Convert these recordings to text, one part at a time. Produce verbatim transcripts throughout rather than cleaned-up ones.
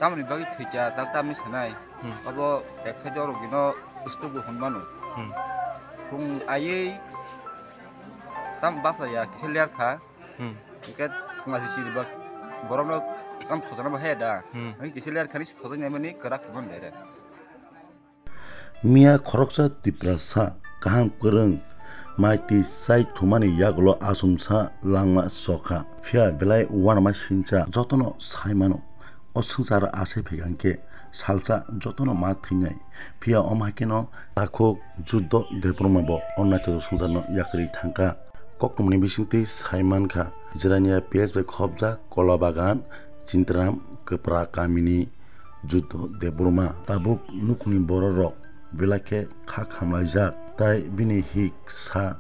Tamoni bagwi thwikha, tak tamni sanai. Hmm. Abo ek side o rwgwino stroke bo hwn mano. Hmm. Hwn aiwi tam bachaya kisa ler kha. Hmm. Hwnkhe thwngnaisi chiribak borokno tam thojana bo haya da. Hmm. Hwnkhe kisa ler khani thojai naimani kwrak se mano direct. Miya khoroksa Tiprasa kaham kwrwng, mai twi chai thumani yagulo achomsa langma chokha. Phiya belai uanama sincha jotono sai mano. O swngchar achai phaikha hwnkhe salsa jotono ma thwinai. Phiya omo hai kheno takhuk Juddo Debbarma bo o naithotok swngcharno yakarwi thangkha. Koktwmani bisingtwi sai mankha, Jirania P S bai khopjak Kola Bagan, Chintaram Kwpra kamini Juddo Debbarma. Tabuk nukhungni bororok belai khe kha khamlaijak, tai bini hik sa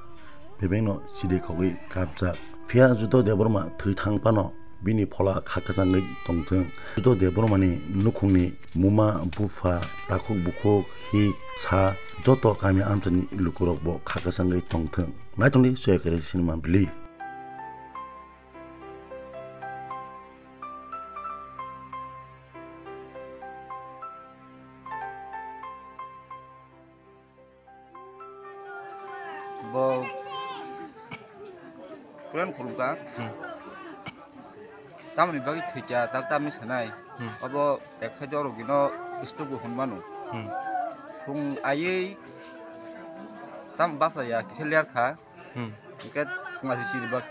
bebengno chirikhogwi kapjak. Phiya Juddo Debbarma thwi thang phano bini phola kha kwchangwi tongthwng. Juddo Debbarmani nukhungni muma, bupha, takhuk bukhuk, hik, sa, joto kami amchaini lukurokbo kha kwchangwi tongthwng. Naitongdi Soyakari sinima bili. Bo plan khulumkha. Hmm. Tamoni bagwi thwikha, tak tamni sanai. Hmm. Abo ek side o rwgwino stroke bo hwn mano. Hmm. Hwn aiwi tam bachaya kisa ler kha. Hmm. Hwnkhe thwngnaisi chiribak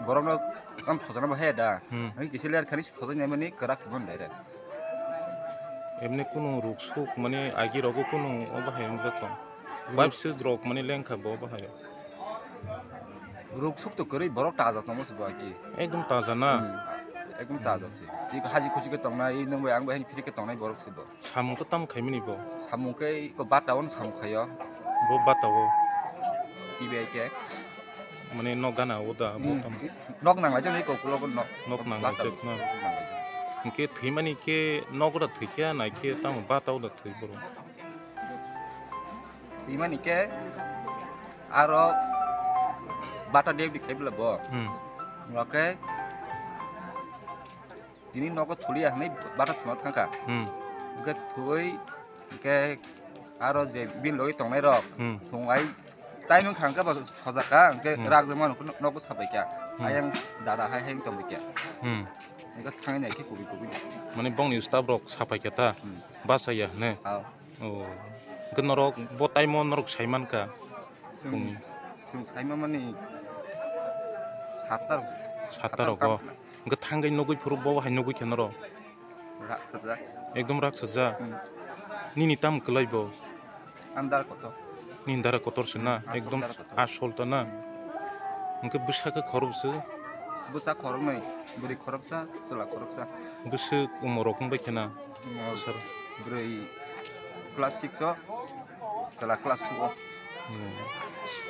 borokno tam thojana bo haya da. Hmm. Hwnkhe kisa ler khani thojai naimani kwrak se mano direct. Emni kunu ruk suk mani agi rogo kunu obo hai wngkha tong. Ruk- Pipe suk rok mani lengkha bo obo hai. Ruk suk to kwrwi borok taja tongo se bo agi. Ekdom taja na? Hmm. Ekdom taja se. Iko haji khuji khe tongnai, i nwng bai ang bai haino free khe tongnai borok se bo. Samung khe tam khaimani bo? Samung khe iko bata o samung khaio. Bo bata o? T B I khe. Mane nok gana o da, bo tam? Hmm. Nok nang lai jani iko kulo nok. Nok nang lai jak na. Nok nang lai jak. Hwnkhe thwimani khe nok da thwikha, nai khe tamo bata o da thwi borok? Thwimani khe aro bata debdi khaibla bo. Hmm. Hwnkhe tini nogo thulia hwnwi bata thwna thangkha. Hmm. Hwnkhe thwi, hwnkhe aro je bini logi tongnai rok, hmm, thung ai time wngkha, hwnkhe bo sojak kha, hwnkhe, hmm, rak jemano nogo sabai kha. Hmm. Ayang dada hai hai tongbai kha. Hmm. Hwnkhe thangwi nai khe kubui kubui. Mane bongni staff rok sapai kha ta? Hmm. Bachaya hwnwi? Ah. Oh. Hwnkhe norok bo time o norok sai mankha? Chwng, chwng sai mamani satta rok. Satta rok o. Hwnkhe thangwi nugwi phuru bo hai nugwi khe norok? Raksajak. Ekdom raksajak. Hmm. Nini tam kwlai bo? Ang dara kotor. Nini dara kotor se na? Hmm, ekdom asol dara kotor. Asol ta na? Hmm. Hwnkhe bwsa khe khorok se? Bwsa khoroknwi, bwrwi khoroksa, chwla khoroksa. Bwswk umorok wngbai khe na? Umor bwsarok? Bwrwi class six o, chwla class two o. Hmm.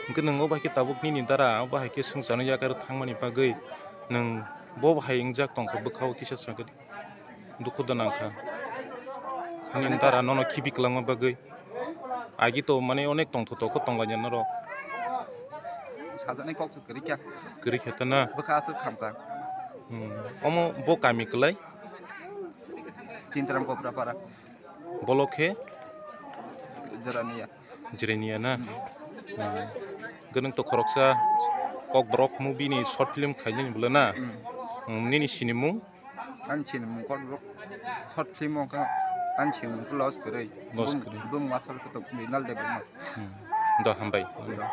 Hwnkhe nwng o bai khe tabuk nini dara o bahai khe swngcharno yakar thangmani bagwi nwng bo bahai wngjak tongkha bwkha o kisa sakhe dukhu da nangkha. Nini dara nono khibi kwlangma bagwi. Agi to mane onek tongthotok khe tonglainai norok. Sajaknai kok se kwrwi kha. Kwrwi kha ta na? Bwkha aswk khamkha. Hmm. Omo bo kami kwlai? Chintaram Koprapara. Bolok khe? Jirania. Jirania na? Hmm. Hmm. Gwnang to khoroksa Kokborok movie ni short film khainani bwle na? Hmm. Hmm, nini sinimung? Ani sinimung Kokborok short film wngkha, ani sinimung khe Los Kwrwi. Los Kwrwi. Bum, bum asal khe to Mrinal Debbarma. Hmm. Do hambai. Do.